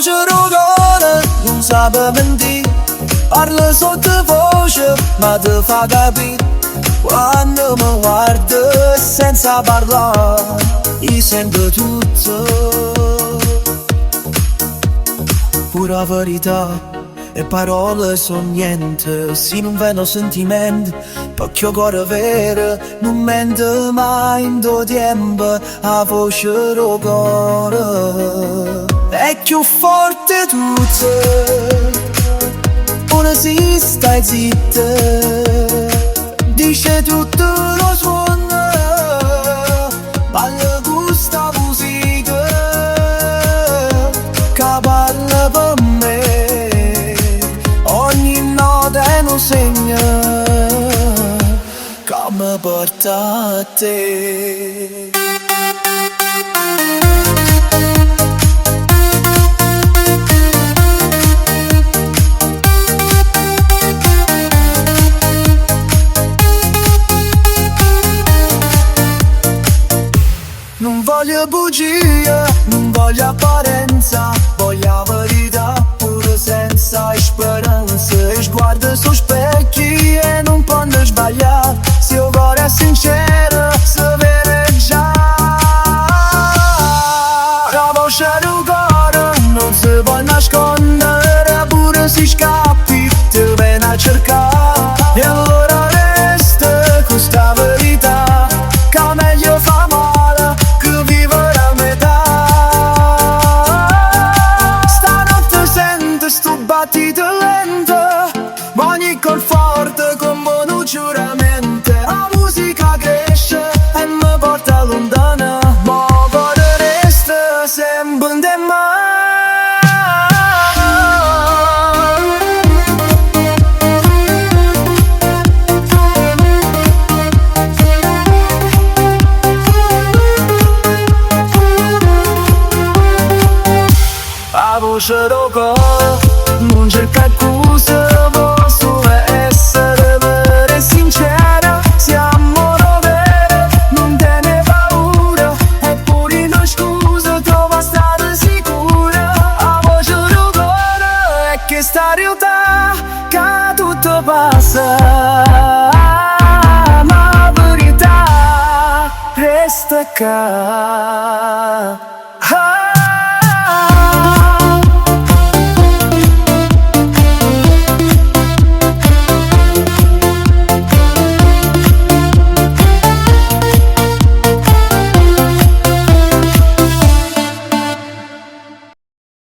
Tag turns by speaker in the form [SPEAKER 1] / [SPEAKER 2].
[SPEAKER 1] voce d' 'o core nun sape mentì. Parla sottovoce ma te fa capì. Quanno me guarde senza parlà, io sento tutto. Pure 'a verità, 'e parole so' niente si nun vene 'o sentimento, pecché 'o core vero nun mente mai 'int' 'o tiempo 'a voce d' 'o core è cchiù forte 'e tutto. Pure si stai zitta, dice tutto d' 'o suonno, balla cu 'sta musica ca parla pe' me. Ogni nota è nu segno ca me porta a te. Nun voglio bugie, nun voglio apparenza, voglio 'a verità pure senza speranza. 'E sguardi so' specchi e nun ponno sbaglià, si 'o core è sincero se vede già. 'A voce d' 'o core nun se po' nasconnere, pure si scappi te vene a cercà. E allora resta cu 'sta verità, ca meglio fa male che vivere a metà. Stanotte sento 'stu battito lento, ogni colpo forte come nu giuramento. 'A musica cresce e me porta lontano, ma 'o core resta sempe 'int' 'e mane. 'A voce d' 'o core nun cerca scuse, vo' sulo essere vera e sincera. Si ammore overo nun tene paura e pure 'int' 'o scuro trova 'a strada sicura. 'A voce d' 'o core è chesta realtà ca tutto passa, ma 'a verità resta ccà.